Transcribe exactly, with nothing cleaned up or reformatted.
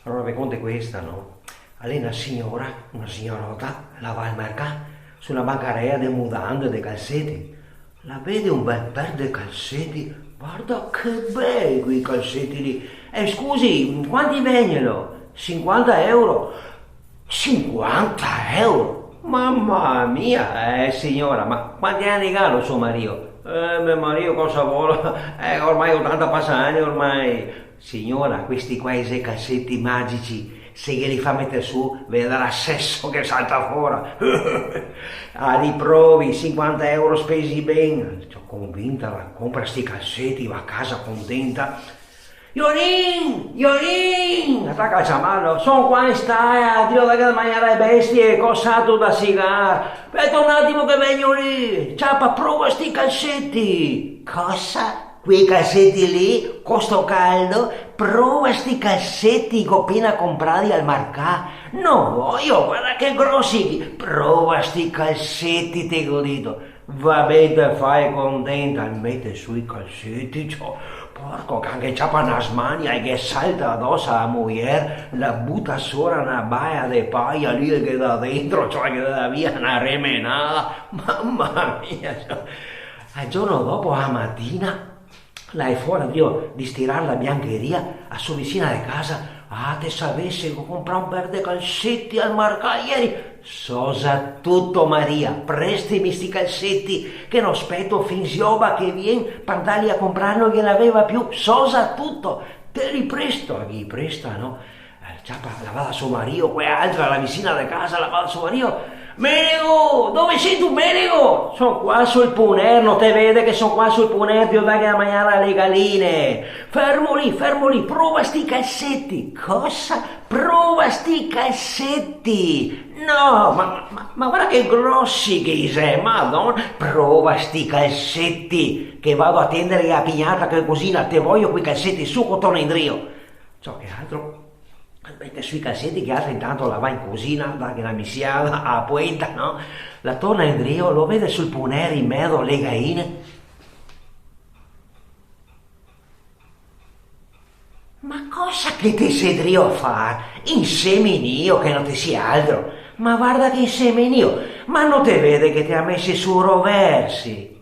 Alora ve conto questa, no? A l'è na siora, na siorota, la va al mercà, su na bancarea de mudande, de calseti. La vede un bel per de calseti, varda che bei quei calseti lì. Eh, scusi, quanti vegnelo? Sinquanta euro. Sinquanta euro? Mama mia, eh, siora, ma quanti ani galo so marìo? Eh, me marìo cosa vol? Eh, ormai otanta pasa ani ormai. Siora, questi qua i xe calseti magici, se ghe li fa meter su, vedarà seso che salta fora. Ah, li provi, sinquanta euro spesi ben. Ciò, convinta, la compra sti calseti, va a casa contenta. Jonin, Jonin, la taca a ciamarlo, son qua in stala, drio dare da magnar ae bestie, cosa tu da sigar? Speta un atimo che vegno lì, ciapa, prova sti calseti. Cosa? Quei calseti lì, co sto caldo, prova sti calseti che go pena comprà al marcà. No voio, varda che grosi, prova sti calseti, te go dito. Va ben, te fa contenta, el mete su i calseti, ciò. Porco can, che ciapa na smania e ghe salta doso a la mujer, la buta sora na baia de paia lì e ghe dà dentro, ciò, ghe dà via na remenada. Mama mia, ciò. El giorno dopo, a matina, la xe fora, drio distirar la biancheria, a so vicina de casa, ah, te savesi, go comprà un per de calseti al marcà ieri. So za tuto, Maria, prestimi sti calseti, che no speto fin zioba che vien, par andarli a comprar no ghe n'aveva più, so za tuto. Te li presto, a ghe li presta, no? Eh, ciapa, la va da so marìo, quea altra, la vicina de casa, la va da so marìo. Menego, dove sito, Menego? Son qua sul puner, no te vede che son qua sul puner, drio darghe da magnar a le galine. Fermo lì, fermo lì, prova sti calseti. Cosa? Prova sti calseti. No, ma, ma, ma varda che grosi che i xe, Madona. Prova sti calseti, che vado a tender a pignata che cusina, te voio quei calseti, su, co torna indrio. Ciò, che altro? Mete su i calseti, che altra intanto la va in cusina, darghe na misiada a poenta, no? La torna indrio, lo vede sul puner in medo le gaine. Ma cosa che te si drio a far? Insemenio, che no te si altro. Ma varda che insemenio, ma no te vede che te ga mesi su roversi?